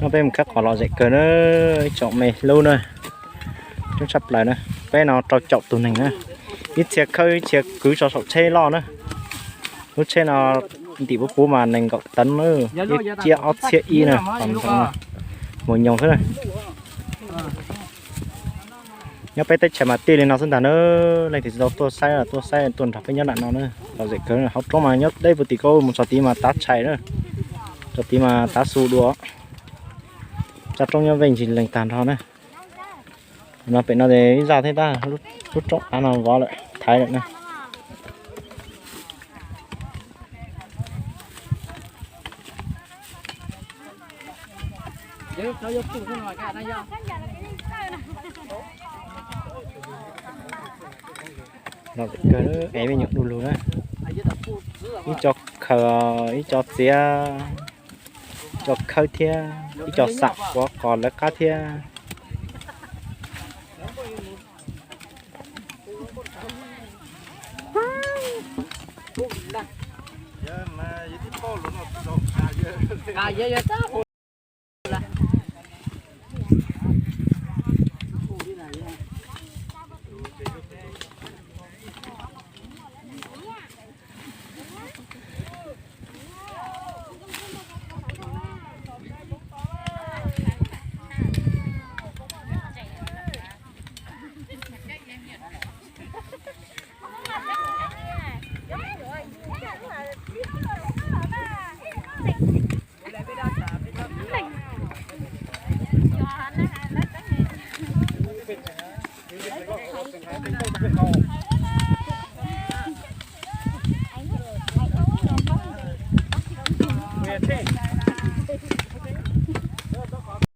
No peb mus khawb qos lom zem kawg na, ib tsoom me hlub na, coob tshaj plaws na. Peb no rau caum tus neeg na, ib txhia khawb ib txhia kwv tso saum tsheb loj na. Lub tsheb no ntim puv puv mas nees nkaum tawv na, ib ciab ob txhiab ib na, mus nyoos xwb na. Nyob peb teb chaws mas tij li no xwb ntag na, leej twg tsis tau tuaj saib los tuaj saib tuaj nrog peb nyob nram no na, lom zem kawg. Hauv roob mas nyob deb puag tim ko mus txog tid mas tav tshais na, txog tid mas tav xu dua. Tsav roob nyob vej ntsis lees tag nrho na. No pem no ces ib zaj thiab tab, lub roob av no vov lawm thaiv lawm na. Lom zem kawg, ev me nyuam du lug na. Ib co khaws, ib co txiav, ib co khawb thiab ib co xam ua qos lawv qab thiab.